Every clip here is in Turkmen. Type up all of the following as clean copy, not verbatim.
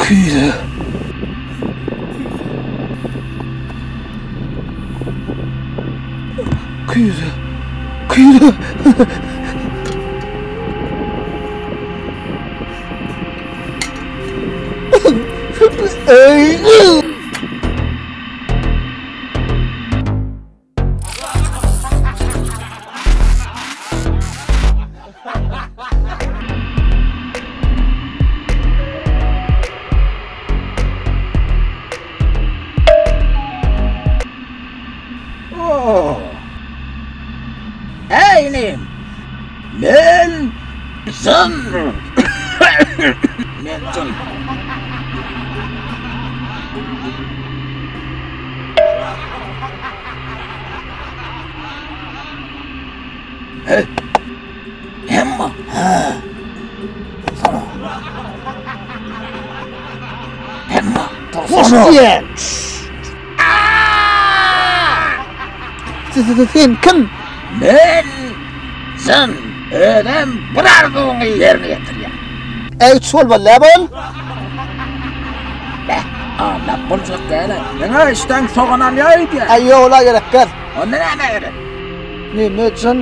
Küýze. Küýze. Küýze. Ey! Oh. Hey inim. Men jyn. Men jyn. Hey. Hemma. Ha. Sana. Hemma. Hoş diýen. Sen kim? Men jyn. Özem bir arzuwyňy ýerine ýetirýän. Äý çolba läbol. Beh, aldap boljak däl-ä. Meň-ä işdäň sogan alýa öýdýän. Äý ýok ola gerek däl. Onda näme gerek? Neme jyn,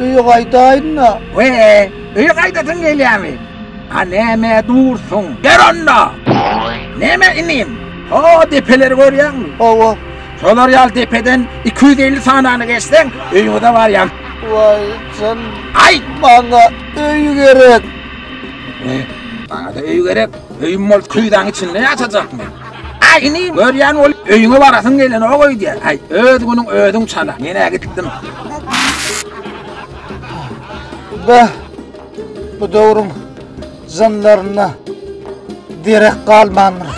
öýe gaýdaýyn-da. We, öýe gaýdasyň gelýämi? A näme dursuň? Ber onda! Neme inim? Ho, depeleri görýäňmi? Hawa. Şolar ýaly depeden 250 sanany geçseň, öýüňize barýaň. Waý, jyn. Aý! Maňa öý gerek. We, maňa-da öý gerek. Öýüm bolup küýzäň içinde ýaşajakmy? Aý, inim, görýän bolup öýüňe barasyň gelenok öýdýän. Aý, öz günüň özüň çala. Men-ä gitdim. Beh, bu döwrüň jynlaryna derek galmandyr.